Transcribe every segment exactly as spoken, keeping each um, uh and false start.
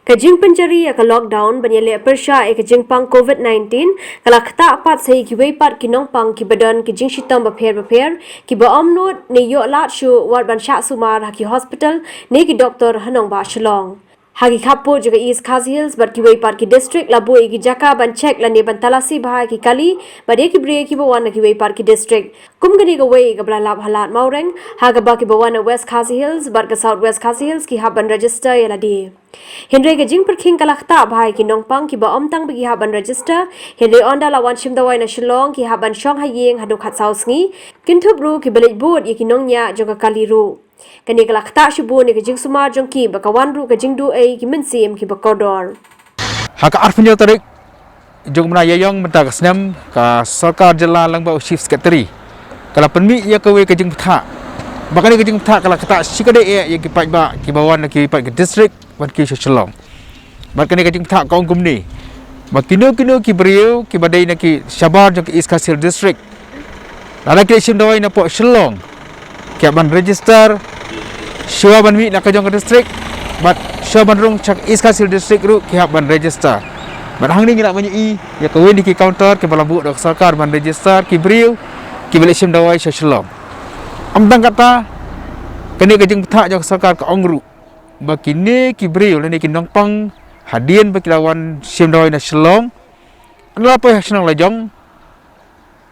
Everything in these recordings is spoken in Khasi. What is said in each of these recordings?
Ka jingpynjari ïa ka lockdown ban ïaleh pyrshah ïa ka jingpang covid nineteen ka la ktah pat sa ïa kiwei pat ki nongpang kiba don ki jingshitom bapher bapher, kiba ym nud ne ïoh lad shuh wat ban shah sumar ha ki hospital ne ki doktor ha nongbah Shillong. Ha ki khappud jong ka East Khasi Hills bad kiwei pat ki district la buh ïa ki jaka ban check lane ban talasi bha ïa ki kali bad ïa ki briew kiba wan na kiwei pat ki district. Kum kane kawei kaba la lap ha Lad Mawreng, ha kaba kiba wan na West Khasi Hills bad ka South West Khasi Hills ki hap ban register ïa lade. Hynrei ka jingpyrkhing ka la ktah bha ïa ki nongpang kiba ym tang ba ki hap ban register, hynrei ynda la wan shim dawai na Shillong ki hap ban shong ha ïing haduh khatsaw sngi, kynthup ruh kiba leit bud ïa ki nongñiah jong ka kali ruh. Kane ka la ktah shibun ïa ka jingsumar jong ki bad ka wan ruh ka jingduh ei ki mynsiem kiba kordor. Ha ka arphew hynñiew tarik jong u bnai Ïaïong mynta ka snem, ka sorkar jylla lyngba u Chief Secretary ka la pynmih ïa kawei ka jingbthah. Bad kane ka jingbthah ka la ktah shikatdei eh ïa ki paidbah kiba wan na kiwei pat ki district bad ki sha Shillong. Bad kane ka jingbthah ka ong kumne, ba kino kino ki briew kiba dei na ki shabar jong ki East Khasi Hills District, lada ki leit shim dawai na poh Shillong, ki hap ban register shuwa ban mih na ka jong ka district, bad shuwa ban rung sha ka East Khasi Hills District ruh ki hap ban register. Bad hangne ngi lah ban ïohi ïa kawei na ki counter kiba la buh da ka sorkar ban register ki briew kiba leit shim dawai sha Shillong. Ym tang katta, kane ka jingbthah jong ka sorkar ka ong ruh ba kine ki briew lane ki nongpang, hadien ba ki la wan shim dawai na Shillong, ynda la poi ha shnong la jong,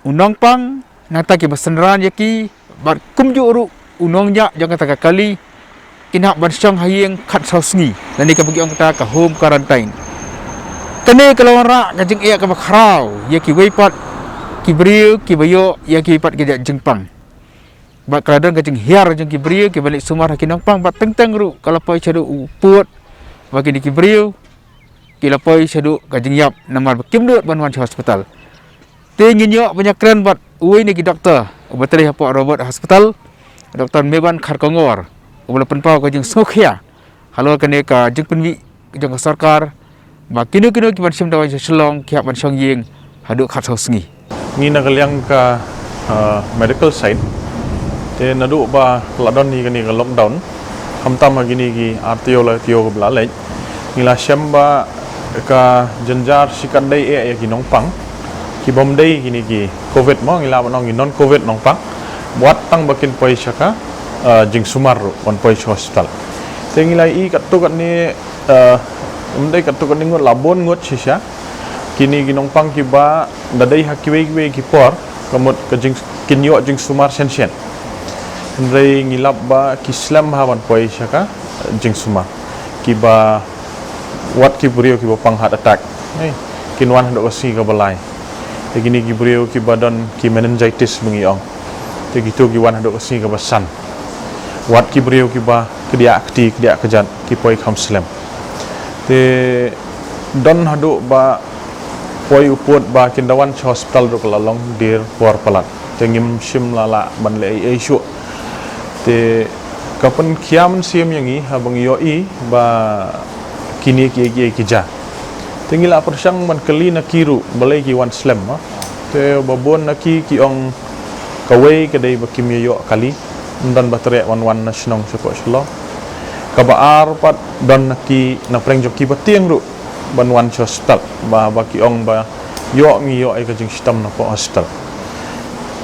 u nongpang nangta kiba synran ïa ki bad kumjuh ruh u nongñiah jong kata ka kali, kin hap ban shong ha ïing khatsaw sngi lane kaba ki ong kata ka home quarantine. Kane ka la wanrah ka jingeh kaba khraw ïa kiwei pat ki briew kiba ïoh ïa kiwei pat ki jait jingpang. Bad ka la don ka jinghiar jong ki briew kiba leit sumar ha ki nongpang, bad teng teng ruh ka la poi shaduh u pud ba kine ki briew ki la poi shaduh ka jingïap namar ba kim nud ban wan sha hospital. Te ngin ïoh ban ïakren bad uwei na ki doktor uba trei hapoh Robert Hospital, Doktor Meban Kharkongor, uba la pynpaw ka jingsngewkhia halor kane ka jingpynmih jong ka sorkar ba kino kino kiban shim dawai sha Shillong ki hap ban shong ïing haduh khatsaw sngi. Ngi na ka liang ka, uh, medical side, te naduh ba la don hi kane ka lockdown, khamtam ha kine ki ar taïew lai taïew kaba la leit, ngi la shem ba ka jynjar shikatdei eh ïa ki nongpang kibym dei kine ki covid mo, ngi lah ban ong ki non covid nongpang, wat tang ba kin poi sha ka, uh, jingsumar ruh ban poi sha hospital. Te ngi la ïohi katto katne, uh, ym dei katto katne ngut, la bun ngut shisha kine ki nongpang kiba da dei ha kiwei kiwei ki por ka mut ka jing, kin ïoh jingsumar shen shen. Hynrei ngi lap ba ki slem ha ban poi sha ka, uh, jingsumar, kiba wat ki briew kiba pang heart attack, eh, kin wan haduh ka sngi kaba lai. Te kine ki briew kiba don ki meningitis ba ngi ong, te kito ki wan haduh ka sngi kaba san. Wat ki briew kiba kdiah kti kdiah kjat ki poi kham slem. Te don haduh ba poi u pud ba kin da wan sha hospital ruh ka la long dier por palat. Te ngim shym la lah ban leh ei ei shuh. Te ka pynkhia mynsiem ïa ngi haba ngi ïohi ba kine kiei kiei ki jia. Te ngi la pyrshang ban kylli na ki ruh balei ki wan slem, ah. Te ba bun na ki ki ong kawei ka dei ba kim ïoh kali, ym don ba treh wan wan na shnong shapoh Shillong. Kaba ar pat, don na ki na pdeng jong ki ba tieng ruh ban wan sha hospital, ba, ba ki ong ba ïoh, ngi ïoh ïa ka jingshitom na poh hospital.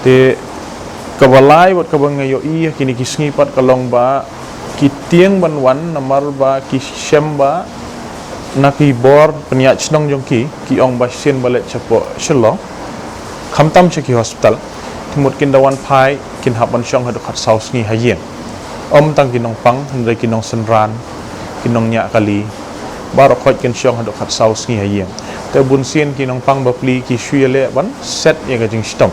Te kaba lai bad kaba nga ïohi ha kine ki sngi pat ka long ba ki tieng ban wan namar ba ki shem ba na ki bor pynïaid shnong jong ki, ki ong ba shisien ba leit shapoh Shillong, khamtam sha ki hospital, te mut kin da wan phai kin hap ban shong haduh khatsaw sngi ha ïing. Ym tang ki nongpang, hynrei ki nongsynran, ki nongñiah kali, baroh khoit kin shong haduh khatsaw sngi ha ïing. Te bunsien ki nongpang bapli ki shu ïaleh ban set ïa ka jingshitom.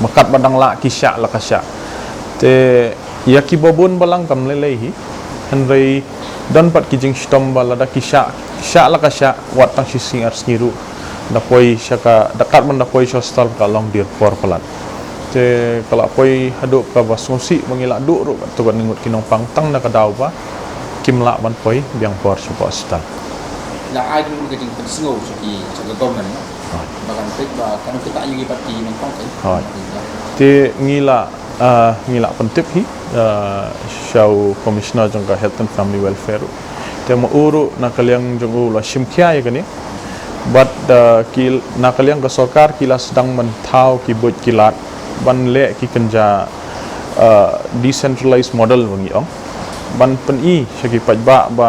Ba katba dang lah ki shah la ka shah. Te ïa kiba bun balang kam lei lei hi. Hynrei don pat ki jingshitom ba lada ki shah, shah la ka shah, wat tang shi sngi ar sngi ruh, da poi sha ka, da kat ban da poi sha hospital ka long dier por palat. Te ka la poi haduh kaba sngewsih ba ngi la duh ruh katto katne ngut ki nongpang tang na ka daw ba kim lah ban poi biang por sha ka hospital. La ai ruh ka jingpynsngew sha ki, sha ka government, no? Hooid. Ba kan peit ba kan ktah ïa ngi bad ki nongpang, eh? Hooid. Te ngi la, ah, ngi la pyntip hi, ah, sha u Commissioner jong ka Health and Family Welfare ruh. Te Ma u ruh na ka liang jong u la shim khia ïa kane. Bad, uh, ki, na ka liang ka sorkar ki la sdang ban thaw ki buit ki lad ban leh ki kynja, uh, decentralized model ba ngi ong, ban pyni sha ki paidbah ba,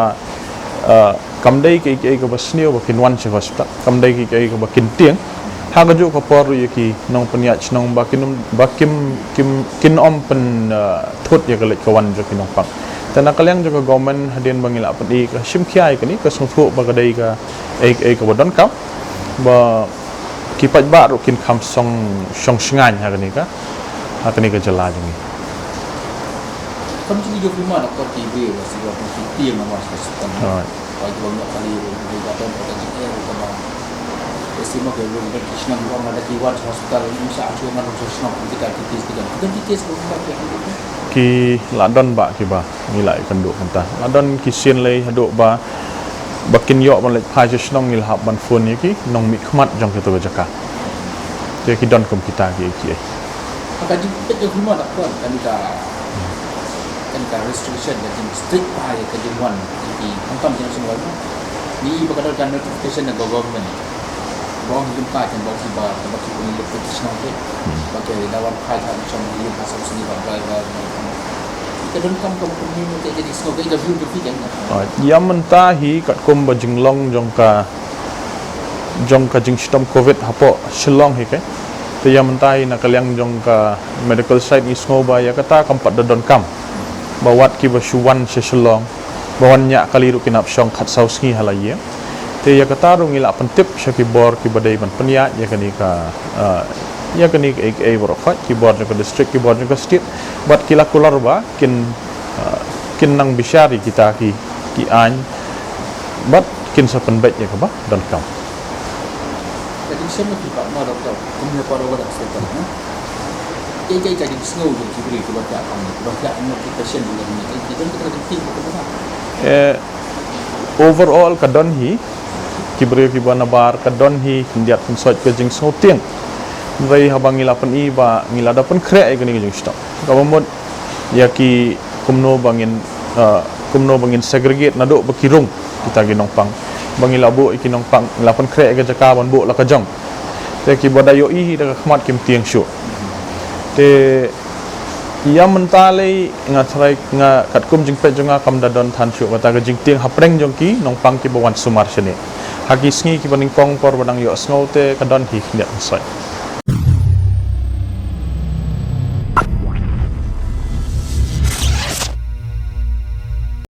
uh, kam dei kiei kiei kaba sniew ba kin wan sha hospital, kam dei kiei kiei kaba kin tieng. Ha kajuh ka por ruh ïa ki nongpynïaid shnong ba kin, ba kim, kim, kin ym pyn, uh, thut ïa ka leit ka wan jong ki nongpang. Te na ka liang jong ka government, hadien ba ngi la pyni, ka shim khia ïa kane, ka sngewthuh ba ka dei kaei kaei kaba donkam ba ki paidbah ruh kin kham shong, shong shngaiñ ha kane ka, ha kane ka jylla jong ngi. Kam jingïohi ma na ka por ki briew ba shu wan ki tieng namar shu shu kan. Right. Ba ki wan ïa kali ruh ki ka don ka jingeh ruh kaba. Te shu ma ki ruh ki shnong ruh ma da ki wan hospital, im sha shu ma ruh shnong kita ki case ki don. Ki don ki case ruh ma ki. Ki la don ba kiba ngi la ïakynduh kumta. La don ki sien lei haduh ba, ba kin ïoh ban leit phai sha shnong ngi la hap ban phone ïa ki nongmihkhmat jong kito ka jaka. Te ki don kum kita ki, ki. Ha ka jingpeit jong u ma da ka, kane ka, kane ka restriction, ka jingstrict ba ïa ka jingwan ïa ki, khamtam jong shnong. Ni ba ka don ka notification na ka government. Ba ong jingpeit jong ba ong ba, ba ki pynlip ki shnong te. Ba ki da wan phai ka jong ki ha shnong sini ba, ba, ba, ba. Ka donkam ka pynlip ka jingstrong ka view ka fi kan. Ah, ïa mynta hi katkum ba jinglong jong ka, jong ka jingshitom covid hapoh Shillong hi ke. Te ïa mynta hi na ka liang jong ka medical side ngi sngew ba ïa kata kam pat da donkam ba wat kiba shu wan sha Shillong ba wan ñiah kali ruh kin hap shong khatsaw sngi ha la ïing. Te ïa kata ruh ngi la pyntip sha ki bor kiba dei ban pynïaid ïa kane ka, ah, ïa kane kaei kaei baroh khoit, ki bor jong ka district, ki bor jong ka state, bad ki la kular ba kin, ah, kin nang bishar ïa kita ki, ki aiñ bad kin sa pynbeit ïa kaba donkam. Ka jingshem na ki pat ma doktor, kum ïa pat doktor, eh? Kaei kaei ka jingsngew jong ki briew kiba thiah pang, kiba thiah, ki patient jong ki, ki don ka jingtieng ba kumta. Eh, overall ka don hi, ki briew kiba nabar ka don hi, khyndiat khynsoit ka jingsngew tieng. Hynrei haba ngi la pyni ba ngi la da pynkhreh ïa kane ka jingshitom. Kaba mut ïa ki kumno ba ngin, ah, kumno ba ngin segregate naduh ba ki rung kita ki nongpang. Ba ngi la buh ïa ki nongpang, ngi la pynkhreh ïa ka jaka ban buh la ka jong. Te kiba da ïohi hi da ka khmat kim tieng shuh. Te ïa mynta lei nga tharai nga katkum jingpeit jong nga kam da don than shuh kata ka jingtieng hapdeng jong ki nongpang kiba wan sumar shane. Ha ki sngi kiba nyngkong por ba dang ïohsngew te ka don hi khyndiat khynsoit.